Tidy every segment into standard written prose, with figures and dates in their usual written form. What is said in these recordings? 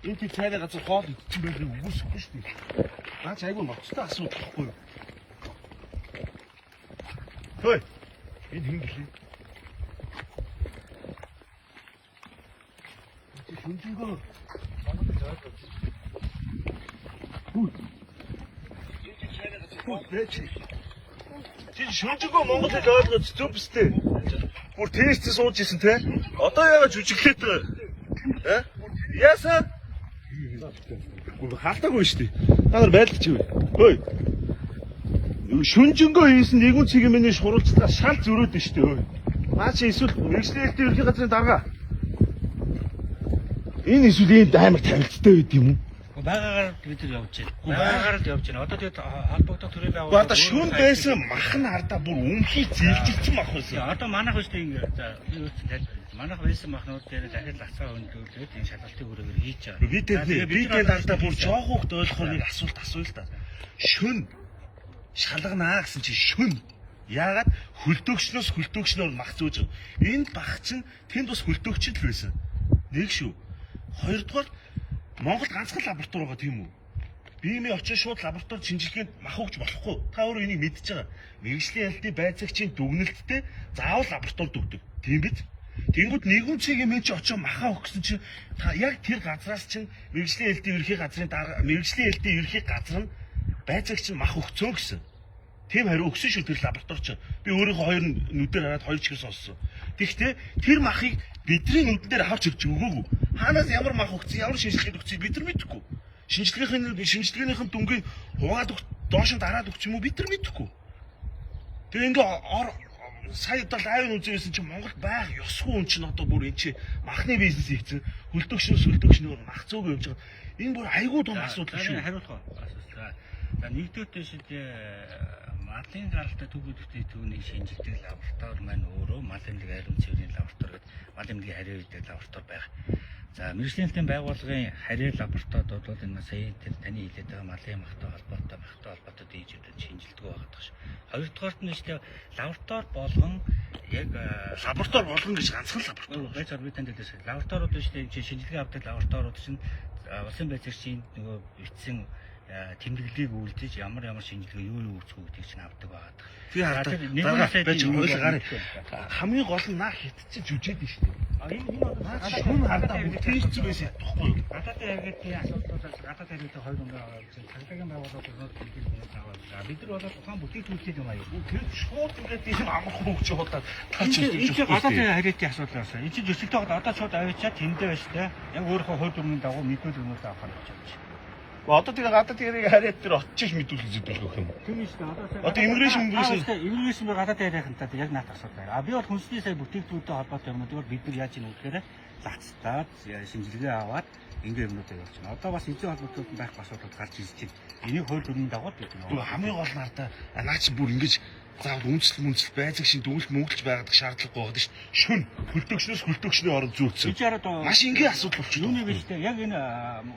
Энэ тий цайны газар хоол идсэн байхыг үгүйсэхгүй шүү дээ. Наа чи айгүй ноцтой асуудал байхгүй юу? Хөөе. Энэ хэн гэлээ? Чи шүнжэнгөө Хүү. Хүү бэ чи. Чи шүнжэнгөө монгол хэл ойлгож зүг бистэй. Бүр тест сууж исэн те. Одоо яагаад жүжиглээд байгаа? Э? Яасан? Гүр хаалтаагүй шүү дээ. Та нар байлгач юу? Хөөе. Шүнжэнгөө хийсэн нэгүн цэгийн миний шуралцлаа шал зөрөөд нь шүү дээ. Хөөе. Наа чи эсвэл мэргэжлийн хэлтийн ерхий газрын дарга. Энэ эсвэл ийм амар тавилттай байд юм уу? Байгаагаар бид нар явж байна. Байгаагаар л явж байна. Одоо тэгээд холбогдох төрийн Гэхдээ байгууллага одоо шүн байсан мах нь хардаа бүр өмхий зэлжигдсэн мах байсан. Одоо манайх үстэй ингэ за би өөртөө тайлбарлая. Манайх байсан махнууд дээр дахиад лацаа хөндлүүлээд энэ шалгалтын хүрээгээр хийж байгаа. Би тэнд би тэнд хардаа бүр жоох хүүхд ойлгохоор нэг асуулт асууя л та. Шүн шалганаа гэсэн чи шүн. Яагаад хөлдөөгчнөөс хөлдөөгчнөөр мах зөөж байгаа. Энэ бах чинь тэнд бас хөлдөөгч л байсан. Нэг шүү. Хоёрдугаар Монголд ганцхан лаборатори байгаа тийм үү? Биемийн очин шууд лаборатори шинжилгээнд мах өгч болохгүй. Та өөрөө энийг мэдж байгаа. Мэргэжлийн ялтын байцаагчийн дүгнэлттэй заавал лабораторид өгдөг. Тийм биз? Тэнгүүд нэгүн цэгийн мэн чи очин маха өгсөн чинь та яг тэр газраас чинь мэргэжлийн ялтын ерхий газрын дараа мэргэжлийн ялтын ерхий газар нь байцаагч нь мах өгцөө гэсэн. Тийм хариу өгсөн шүү тэр лаборатори чинь. Би өөрийнхөө хоёр нүдээр хараад хоёр чигээр сонссон. Тэгэхдээ тэр махыг бидний нүдэн дээр авч ирж өгөөгүй. Хаанаас ямар мах өгсөн, ямар шинжилгээнд өгсөн бид нар мэдэхгүй. Шинжилгээнийхэн дүнгийг хуваад өг доош нь дараад өгч юм уу бид нар мэдэхгүй. Тэгээ ингээ ор сая одоо лайв үзээсэн чинь Монголд байх ёсгүй хүн чинь одоо бүр эн чи махны бизнес хийцэн хөлдөөгчнөөс хөлдөөгчнөөр мах зөөгөө явж байгаа. Энэ бүр айгүй том асуудал шүү. Хариулах уу? Асуулт. За нэгдүгээр дэшид малын гаралтай төв бүдэгтэй түүний шинжилдэг лаборатори маань өөрөө мал эмнэлэг ариун цэврийн лаборатори гэдэг мал эмнэлгийн хариу үйдэг лаборатори байх. За мэргэжлийн хэлтийн байгууллагын хариу лабораторид бол энэ сая тэр таны хэлээд байгаа малын махтай холбоотой дийжүүдүүд шинжилдэг байгаа даа ш. Хоёрдугаарт нь шүү лаборатори болгон яг Лаборатори болгоно гэж ганцхан лаборатори. байж би танд хэлсэн. Лабораториуд шүү дээ чинь шинжилгээ авдаг лабораториуд чинь улсын байцаагчийн нөгөө бичсэн тэмдэглэлийг үлдээж ямар ямар шинжилгээ юу юу үүсгэх гэдгийг чинь авдаг байгаа. Би хардаа Тэр дарга нэгэн байж сайдын хууль юу гарын вэ? хамгийн гол нь наа хит чинь жүжээд нь шүү дээ. Энэ энэ бол Наа чи шүн хардаа бүгд тийчсэн байсан ядахгүй юу? Гадаадын харилцааны асуудлуудаас гадаад харилцаа хоёр өнгө аваад цагдаагийн байгууллагууд мэдээлэл хүмүүс аваад. За бид нар бол тухайн бүтээгдэхүүнтэй юм аяа. Тэр шууд ингээд ийм амархан хөгж явуулаад та чи Энэ чинь гадаадын харилцааны асуудал байсан. Энэ чинь зөрчилтэй байгаа одоо шууд авчиад тэндээ байж та. Яг өөрийнхөө хувь дүрмийн дагуу мэдүүлэг юмуд авах гэж байна. Одоо тэр гадаад тэрийг хараад тэр очиж мэдүүлэх зүдүүлэх юм. Тийм шүү дээ. Одоо Одоо immigration- immigration би гадаад яриахынтаа яг наат асуудал. А би бол хүнсний сая бүтээгдэхүүнтэй холбоотой юмнуудыг бол бид нар яаж ийн үгээр лацтаад шинжилгээ аваад ингээ юмнуудыг явуулж байна. Одоо бас эзэн холбогдол байхгүй асуудал гарч ирж байна. Энийг хууль дүрмийн дагуу бид нар Түр хамгийн гол нь хардаа наа чи бүр ингэж заавал үндэслэл мүндэслэл байцаг шин дүгнэлт мөнгөлж байгаадах шаардлагагүй байгаа шүү. Шүн хөлдөөгчнөөс хөлдөөгчний оронд зөөцсөн. Чи яраад Маш энгийн асуудал болчиход Юуны байгаа. биш те яг энэ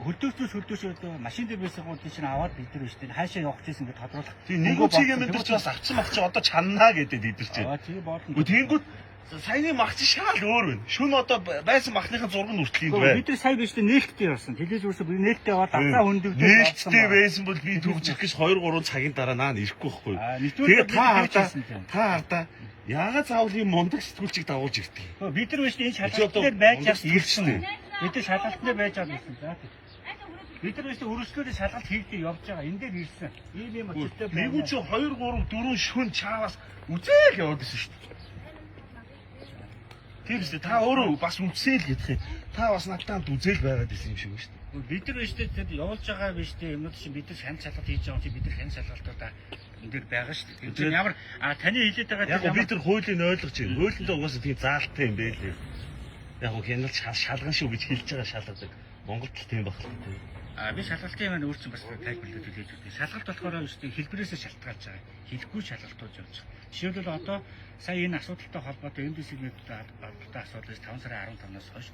хөлдөөгчнөөс хөлдөөгчөө машин дээр байсан гол чинь аваад бид нар биш те хаашаа явах гэсэн ингэ тодруулах. Тийм нэгүн цэгийн мэдэр чи бас авцсан мах чи одоо чаннаа гэдэг эдэр чи. Аа тий боолно. Үгүй тэгэнгүүт саяны мах чи шаал өөр байна. Шүн одоо байсан махныхын зураг нь хүртэл энд байна. Бид нар сая биш те нээлттэй явсан. Телевиз үрсэн би нээлттэй яваад авцаа хөндөгдөд Нээлттэй байсан бол би төгжих гэж 2 3 цагийн дараа наа ирэхгүй байхгүй. Аа, нэгдүгээр Тэгээ бид та нар хардаа хийсэн юм. та хардаа яагаад заавал ийм мундаг сэтгүүлчийг дагуулж ирдэг юм? Бид нар биш энэ Чи одоо шалгалтын дээр байж мундаг авч ирсэн. сэтгүүлч Бид нар шалгалтын дээр байж авч ирсэн. За тий. Бид нар биш өргөжлөлөө шалгалт хийгдээ явж байгаа. Энэ дээр ирсэн. Ийм ийм очиртай Нэг үн чи 2 3 4 шүн чаавас үзээл яваад исэн шүү дээ. Тийм үстэй та өөрөө бас үсээл гэдэх юм. Та бас надтай хамт үзээл байгаад исэн юм шиг байна шүү дээ. Бид нар биш тэр явуулж байгаа биш тэр юмнууд чинь бид нар хяналт шалгалт хийж байгаа юм чи бид нар хяналт шалгалтуудаа энэ дээр байгаа шүү дээ. Тэр ямар а таны хэлээд байгаа Яг гоо бид нар хуулийг ойлгож байна. Хуулиндээ угаасаа тийм заалтай юм байлээ. Яг гоо хяналт шалган шүү гэж хэлж байгаа шалгадаг. Монголд л тийм байх л тийм. А би шалгалтын маань өөрчн бас тайлбарлаад хэлээд өгье. Шалгалт болохоор биш үү хэлбэрээсээ шалтгаалж байгаа. Хэлэхгүй шалгалтууд явж байгаа. Жишээлбэл одоо сая энэ асуудалтай холбоотой MDC нийттэй холбоотой асуудал 5 сарын 15-наас хойш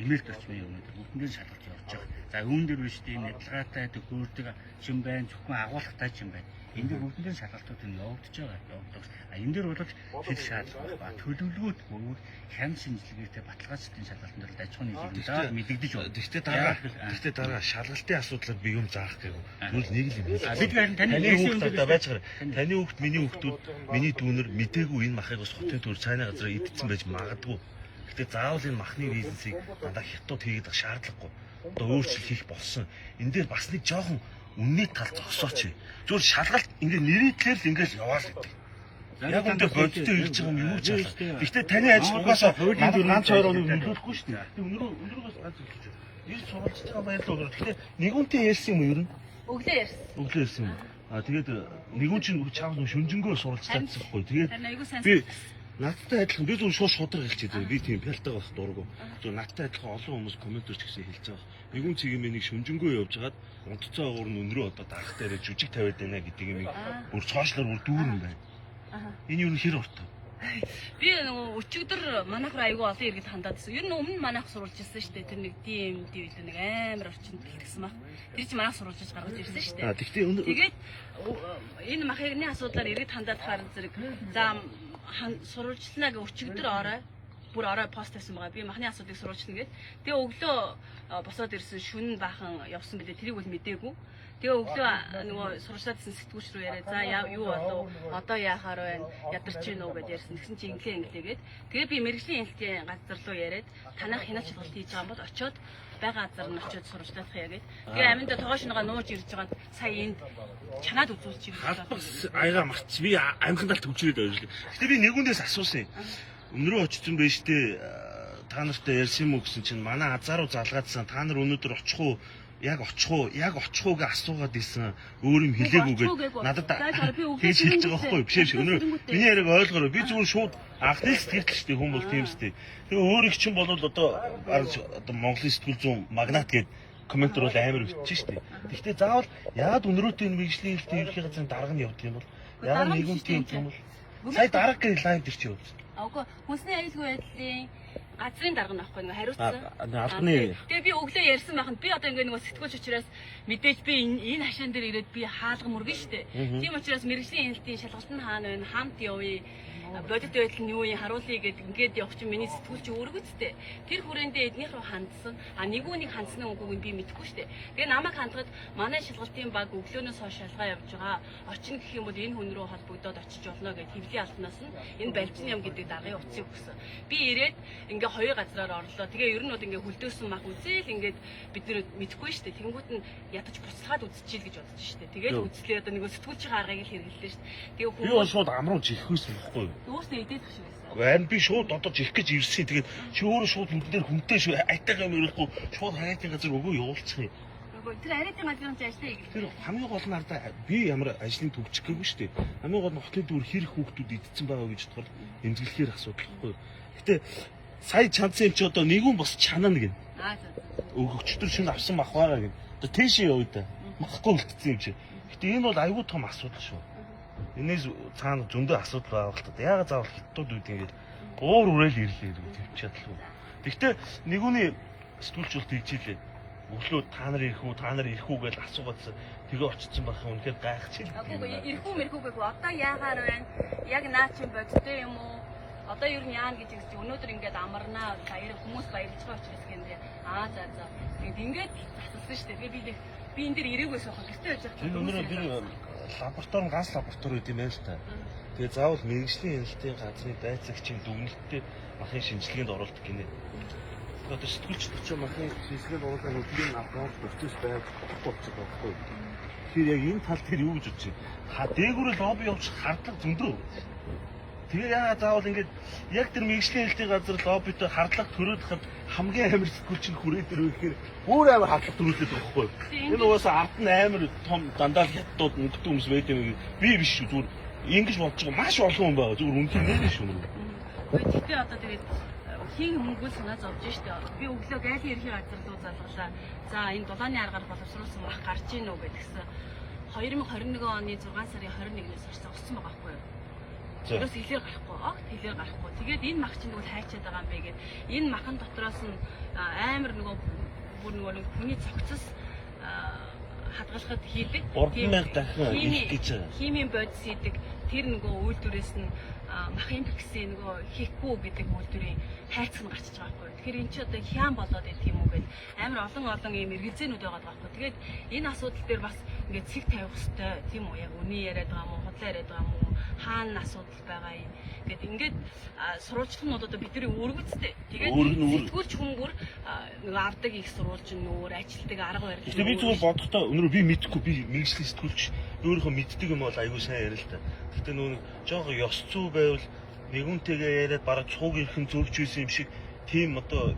имэйл төрчмийн юмнууд бүгдэн дээр шалгалт явж байгаа. За үүн дээр биш үү энэ ядалгаатай төхөөрдөг юм байна, зөвхөн агуулгатай юм байна. Энэ дээр бүгдэн дээр шалгалтууд нь явагдаж байгаа. Явагдаж. А энэ дээр бол хэл шаардлага ба төлөвлөгөөт буюу хян шинжилгээтэй баталгаажлалтын шалгалтын дээр аж ахуйн нэгжийг заавал мэдэгдэж байна. Тэгтээ дараа шалгалтын асуудлаар би юм заах гээгүй. Тэгвэл нэг л юм хэлээ. Бид харин таны хүүхд одоо байж байгаа. Таны хүүхд, миний хүүхдүүд, миний дүүнер мдээгүй энэ махыг бас хотын төр цайны газар идсэн байж магадгүй. Гэтэ заавал энэ махны бизнесийг дандаа хятад хийгээд байх шаардлагагүй. Одоо өөрчлөлт хийх болсон. Энэ дээр бас нэг жоохон үнний тал зогсооч. Зүгээр шалгалт ингээ нэрийтлэр л ингээл яваал гэдэг. Яг үндэ бодиттой ирж байгаа юм юу ч алга. Гэхдээ таны ажил угаасаа хуулийн дүрм ганц хоёр хоног нөлөөлөхгүй шүү дээ. Тэг өнөрөө өнөрөөс ганц хэлж байна. Ирж суралцж байгаа баярлалаа өнөр. Гэхдээ нэгүнтэй ярьсан юм уу ер нь? Өглөө ярьсан. Өглөө ярьсан юм. Аа тэгээд нэгүн чинь чаав шүнжэнгөө суралцлаа гэсэн байхгүй. Тэгээд Харин айгүй сайн. би надтай адилхан би зөв шууд шудраг хэлчихээ зөө. Би тийм пялтайгаа бас дургу. Зөв надтай адилхан олон хүмүүс комментэр ч гэсэн хэлж байгаа. Нэгүн цэг юм нэг шүнжэнгөө явж хагаад унтцаа агуур нь өнрөө одоо дарах дээрээ жүжиг тавиад байна гэдэг юм бүр цоошлоор бүр дүүрэн байна. Энэ юу хэр урт? Би нөгөө өчигдөр манайх руу айгүй олон иргэд хандаад ирсэн. Ер нь өмнө манайх сурулж ирсэн шүү дээ. Тэр нэг DMD билүү нэг амар орчинд бэлтгэсэн баг. Тэр чинь манайх сурулж иж гаргаж ирсэн шүү дээ. А тэгтээ өнөр Тэгээд энэ махигны асуудлаар иргэд хандаад хаар зэрэг за сурвалжлана гэ өчигдөр орой бүр орой пост тавьсан байгаа. Би махны асуудлыг сурвалжлана гэд. Тэгээ өглөө босоод ирсэн шүн баахан явсан билээ. Тэрийг бол мдээгүй. Тэгээ өглөө нөгөө сурвалжлаад ирсэн сэтгүүлч рүү яриа. За юу болов? Одоо яахаар байна? Ядарч гин үү гэд ярьсан. Тэгсэн чинь инглээ инглээ гэд. Тэгээ би мэрэгжлийн хяналтын газар руу яриад танах хяналт шалгалт хийж байгаа юм бол очиод байгаа газар нь очиод сурвалжлах яа гэд. Тэгээ аминдаа тогоош нэга нууж ирж байгаад сая энд чанаад үзүүлчих юм. Халбаг аяга марч би амхандал төвчрээд байжлаа. Гэтэ би нэгүндээс асуусан юм. Өнөрөө очсон байж тээ та нартай ярьсан юм уу гэсэн чинь манай азар руу залгаадсан. Та нар өнөөдөр очих уу? Яг очих уу? Яг очих уу гэж асуугаад исэн. Өөр юм хэлээгүйгээд надад тэгж хэлж байгаа байхгүй юу? Биш биш. Өнөө миний яриаг ойлгоорой. Би зүгээр шууд анхны сэтгэл шүү дээ. Хүн бол тийм шүү дээ. Тэгээ өөр их чинь бол одоо одоо Монголын сэтгүүл зүүн магнат гээд комментэр бол амар бичсэн шүү дээ. Гэхдээ заавал яагаад өнөрөөтэй энэ мэргэжлийн хэлтийн ерөнхий газрын дарга нь явдаг юм бол яагаад нэгүнтэй явдаг юм бол сая дарга гэж лайв дээр чи явуулсан. Үгүй хүнсний аюулгүй байдлын газрын дарга нь аахгүй нэг хариуцсан. Албаны. Тэгээ би өглөө ярьсан байханд би одоо ингээ нөгөө сэтгүүлч учраас мэдээж би энэ хашаан дээр ирээд би хаалга мөргөн штэ. Тийм учраас мэргэжлийн хяналтын шалгалт нь хаана байна, хамт явъя, бодит байдал нь юу юм харуулъя гэд ингээд явах чинь миний сэтгүүлч өргөцтэй. Тэр хүрээндээ эднийх рүү хандсан. А нэгүүнийг хандсан үгүйг нь би мэдэхгүй штэ. Тэгээ намайг хандхад манай шалгалтын баг өглөөнөөс хойш шалгаа явж байгаа. Очино гэх юм бол энэ хүн рүү холбогдоод очиж болно гэд хэвлийн албанаас нь энэ балжин ям гэдэг даргын утсыг өгсөн. Би ирээд ингээ хоёр газраар орлоо. Тэгээ ер нь бол ингээ хөлдөөсөн мах үзээл ингээд бид нэр мэдэхгүй штэ. Тэнгүүт нь ядаж буцалгаад үзчихэл гэж бодож штэ. Тэгээд үзлээ одоо нөгөө сэтгүүлчийн аргыг л хэрэглэлээ штэ. Тэгээ Би бол шууд амруу жихэхүйсэн байхгүй юу? Өөртөө идэх шиг байсан. Харин би шууд одоо жих гэж ирсэн. Тэгээд чи өөрөө шууд нүдэн дээр хүнтэй шүү. Айтайгаа юм ярихгүй шууд хариатын газар өгөө явуулчих юм. Үгүй тэр хариатын газрын чинь ажлаа хийх. Тэр хамгийн гол нь ардаа би ямар ажлын төвчих гээгүй шүү дээ. Хамгийн гол нь хотын дүүр хэр хүүхдүүд идсэн байгаа гэж бодохоор эмзэглэхээр асуудал байхгүй юу? Гэтэ сая чандсан юм чи одоо нэгүн бас чанана гин. Аа за. Өчтөр шин авсан мах байгаа гин. Одоо тийшээ явъя да. Махгүй үлдсэн юм чи. Гэтэ энэ бол айгүй том асуудал шүү. Энээс цаана зөндөө асуудал байгаа л та. Яагаад заавал хятад үүд ингэж уур үрээл ирлээ гэж төвч чадлгүй. Гэхдээ нэгүний сэтгүүлч бол тэгж хэлээ. Өглөө та нар ирэх үү, та нар ирэх үү гэж асуугаадсан. Тэгээ очсон байх юм үнэхээр гайхчих. Үгүй ирэх үү мэрэх үү гэхгүй. Одоо яагаар байна? Яг наа чинь бодтой юм уу? Одоо ер нь яана гэж хэлж өнөөдөр ингээд амарнаа баяр хүмүүс баярлж байгаа учраас гэнэ. Аа за за. Тэгээд ингээд асуусан шүү дээ. Тэгээ би энэ дээр ирээгүйс байх гэртээ байж байгаа. Тэр өнөрөө тэр лаборатори нь ганц лаборатори байт юм байна л та. Тэгээ заавал мэргэжлийн хяналтын газрын дайцагчийн дүгнэлттэй махын шинжилгээнд оруулдаг гинэ. Одоо сэтгүүлчд очиж махын шинжилгээнд оруулах нүдлийн аппарат процесс байг болчиход байгаа байхгүй юу? Тэгэхээр яг энэ тал дээр юу гэж бодчих вэ? Ха дээгүүрээ лобби явууч хардлага зөндөө. Тэгээ яагаад заавал ингээд яг тэр мэргэжлийн хяналтын газар лоббитой хардлага төрөөд хад хамгийн амар сэтгүүлч нь хүрээд ирв гэхээр өөр амар хардлага төрүүлээд байгаа байхгүй юу? Энэ угаасаа ард нь амар том дандаа л хятадууд өнгөтэй хүмүүс байд юм. Би биш шүү зүгээр ингэж бодож байгаа маш олон хүн байгаа. Зүгээр үнэхээр нэр шүү мөр. Гэхдээ одоо тэгээд хин хөнгөл санаа зовж штэ. Би өглөө гайлын ерхий газар руу залгалаа. За энэ дулааны аргаар боловсруулсан мах гарч ийн үү гэдгсэн. 2021 оны 6 сарын 21-ээс хойш зогссон байгаа байхгүй юу? Ерөөс хэлээр гарахгүй, огт хэлээр гарахгүй. Тэгээд энэ мах чинь тэгвэл хайчаад байгаа юм бэ гэд. Энэ махан дотроос нь амар нөгөө бүр нөгөө нэг хүний цогцос хадгалахад хийдэг. 3000 дахин их гэж байгаа. Химийн бодис хийдэг. Тэр нөгөө үйлдвэрээс нь махын гэсэн нөгөө хийхгүй гэдэг үйлдвэрийн хайцаг нь гарчиж байгаа байхгүй. Тэгэхээр эн чи одоо хян болоод идэх юм уу гэд амар олон олон ийм эргэлзээнүүд байгаа байхгүй. Тэгээд энэ асуудал дээр бас ингээд цэг тавих хэвээр тийм үү? Яг үний яриад байгаа юм уу, худлаа яриад байгаа юм уу? Хаана асуудал байгаа юм гэд ингээд сурвалжлах нь одоо бидний үүргэцтэй. Тэгээд сэтгүүлч хүмүүр нөгөө авдаг их сурвалж нь өөр, ажилтдаг арга барил. Гэтэ би зүгээр бодохдоо өнөр би мэдэхгүй, би мэргэжлийн сэтгүүлч өөрийнхөө мэддэг юм бол айгүй сайн яриа л та. Гэтэ нөгөө нэг жоохон ёс зүй байвал нэгүнтэйгээ яриад бараг цуг ихэн зөрж исэн юм шиг тийм одоо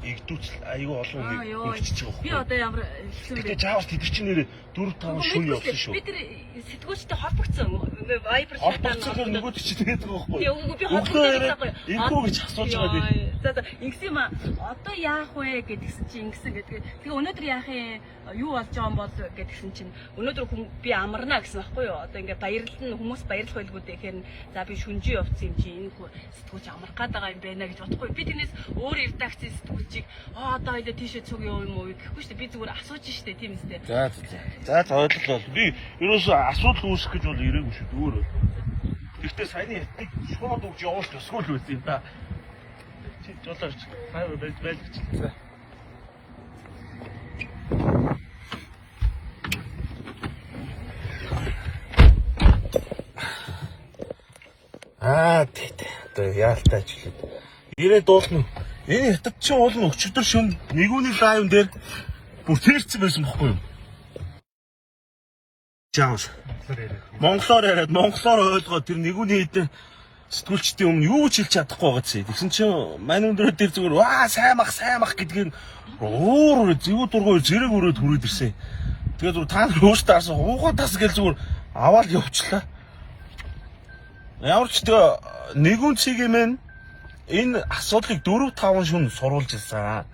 игдүүцэл айгүй олон хүн өнгөчж байгаа Би одоо ямар хэцүү бэ? Гэтэ жаавал тэд чинь нэр 4 5 шүн явсан шүү. Би тэр сэтгүүлчтэй холбогдсон. Viber холбогдсоор нөгөөд чи тэгээд байгаа байхгүй. Үгүй би холбогдсон байхгүй. Эвгүй гэж асууж байгаа би. За за ингэсэн юм а. Одоо яах вэ гэдгсэн чи ингэсэн гэдэг. Тэгээ өнөөдөр яах юм юу болж байгаа юм бол гэдгсэн чинь өнөөдөр хүн би амарна гэсэн байхгүй юу? Одоо ингээ баярлал нь хүмүүс баярлах байлгүй дээ гэхээр за би шүнжин явцсан юм чи энэ сэтгүүлч амрах гээд байгаа юм байна гэж бодохгүй. Би тэрнээс өөр редакцийн сэтгүүлчийг одоо хоёлаа тийшээ цуг яв юм уу гэхгүй шүү дээ. Би зүгээр асууж штэ тийм үстэй. За за за. За за ойлголоо. Би ерөөсөө асуудал үүсгэх гэж бол ирээгүй шүү дээ. Өөр бол. Гэхдээ саяны хятадыг шууд өгч явуулах ёсгүй л байсан юм да. Чи жолооч сайн байж байж гэж. За. Аа тий. Одоо яалтай ажиллаад. Ирээд дуулна. Энэ хятад чинь уул нь өчигдөр шөнө нэгүний live дээр бүр тэрсэн байсан бохгүй юу? Жаавс. Монголоор яриад, монголоор ойлгоод тэр нэгүний хэдэн сэтгүүлчдийн өмнө юу ч хэлж чадахгүй байгаа цээ. Тэгсэн чинь мань өндрөө дээр зүгээр ваа сайн мах сайн мах гэдгийг уур зэвүү дургуй зэрэг өрөөд хүрээд ирсэн. Тэгээ зүгээр та нар өөртөө харсан уугаа тас гэл зүгээр аваад явчлаа. Ямар ч тэгээ нэгүн цэг юм энэ асуудлыг 4 5 шөнө сурвалж ирсэн.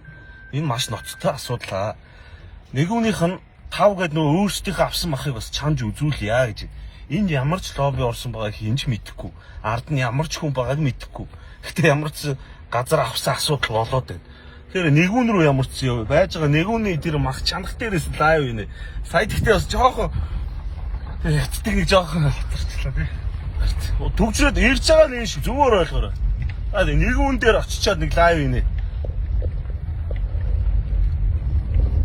Энэ маш ноцтой асуудал аа. Нэгүнийх нь 5 гээд нөө өөрсдийнхөө авсан махыг бас чанж үзүүлье гэж. Энд ямар ч лобби орсон байгааг хэн ч мэдэхгүй. Ард нь ямар ч хүн байгааг мэдэхгүй. Гэтэ ямар ч газар авсан асуудал болоод байна. Тэгэхээр нэгүн рүү ямар ч яв байж байгаа нэгүний тэр мах чанах дээрээс live инэ. Сая тэгтээ бас жоохон хятадыг нэг жоохон хатарчлаа тий. Төгжрөөд ирж байгаа нь энэ шиг зүгээр ойлгоорой. Аа нэгүн дээр очичоод нэг live инэ.